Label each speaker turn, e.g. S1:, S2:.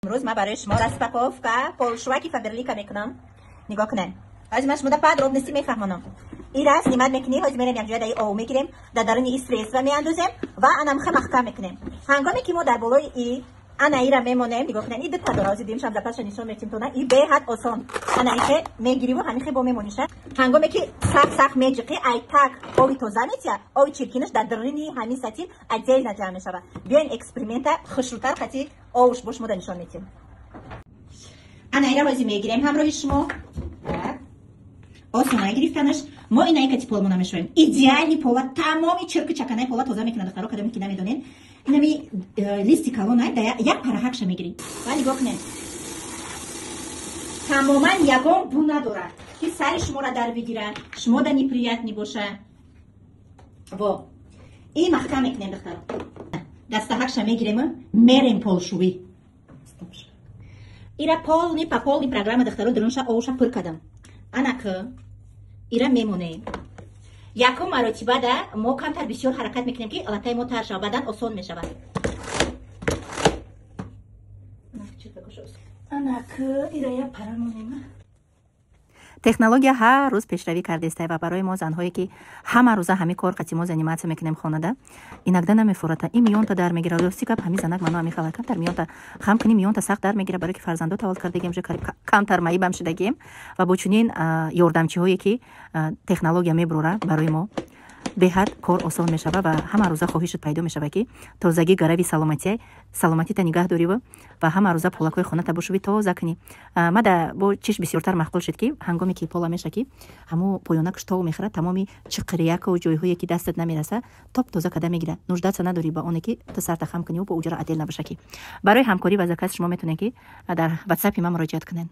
S1: Имрӯз ман барои шумо распаковка полшуваки Фаберлика мекунам. Нигоҳ кунед. Ҳозир ман шумода подробности мефаҳмонам. Ира снимать мекунӣ, ҳозир мерем якҷоя даи ов мегирем, дар даруни и средства меандозем ва анамха маҳкам мекунем. Ҳангоме ки мо дар болои и ана ира мемонем, нигоҳ кунед, и дута дора, ҳозир димшам запасша нишон метим тона, и беҳад осон. Ана ихе мегириву ҳамихе бо мемониша. Ҳангоме ки сахт сахт меҷиқӣ, ай так ови тоза метия, ови чиркинаш дар даруни ҳамин сатил отдельно ҷамъ мешавад. Биёен эксперимента хушрӯтар қати овуш бо шумо да нишон метим. Ана ира ҳозир мегирем ҳамроҳи шумо. Осона гирифтанаш. Мо инаи кати полмона мешавем. Идеальный пола, тамоми чирку чаканаи пола тоза мекунад, духтаро, кадоме ки намедонед. Инами листи калона да як параҳакша мегирем. Ва нигоҳ кунед. Тамоман ягон бу надорад, ки сари шуморо дар бигирад, шумо да неприятный боша. Во. И маҳкам мекунем, духтаро. Дастаҳакша мегирем, мерем полшувӣ. Ира полный по полный программа, духтаро, дурунша овуша пур кардам. Анак ира мемонем. Якум маротиба да мо камтар бисёр ҳаракат мекунем, ки латаи мо тар шавад, баъдан осон мешавад. Анак ира я пара монем.
S2: Технология ҳар рӯз пешравӣ кардеста ва барои мо занҳое ки ҳама рӯза ҳами кор қати мо заниматься мекунем хонада, иногда намефурата и миёнта дар мегира. Рости гап, ҳами занак ману ҳами хала камтар миёнта хам кунӣ, миёнта сахт дар мегира, барои ки фарзандо таваллуд кардагием, уже камтар маибам шудагием ва бо чунин ёрдамчиҳое ки технология мебурора, барои мо беҳад кор осон мешава ва ҳама рӯза хоҳишат пайдо мешава, ки тозагӣ гарави саломатия, саломатита нигаҳ дорив ва ҳама рӯза полакҳои хоната бошуви, тоза кунӣ. Мада бо чиш бисёртар маъқул шуд, ки ҳангоме ки пола меша, ки ҳамо поёнакш тов мехӯрад, тамоми чиқирияку ҷойҳое ки дастат намераса, топ тоза када мегира. Нуждаться надорӣ ба оне ки ту сарта хам куниву бо уҷара отдельно бошаки. Барои ҳамкорӣ ва заказ шумо метавонед, ки дар ватсапи ман муроҷиат кунед.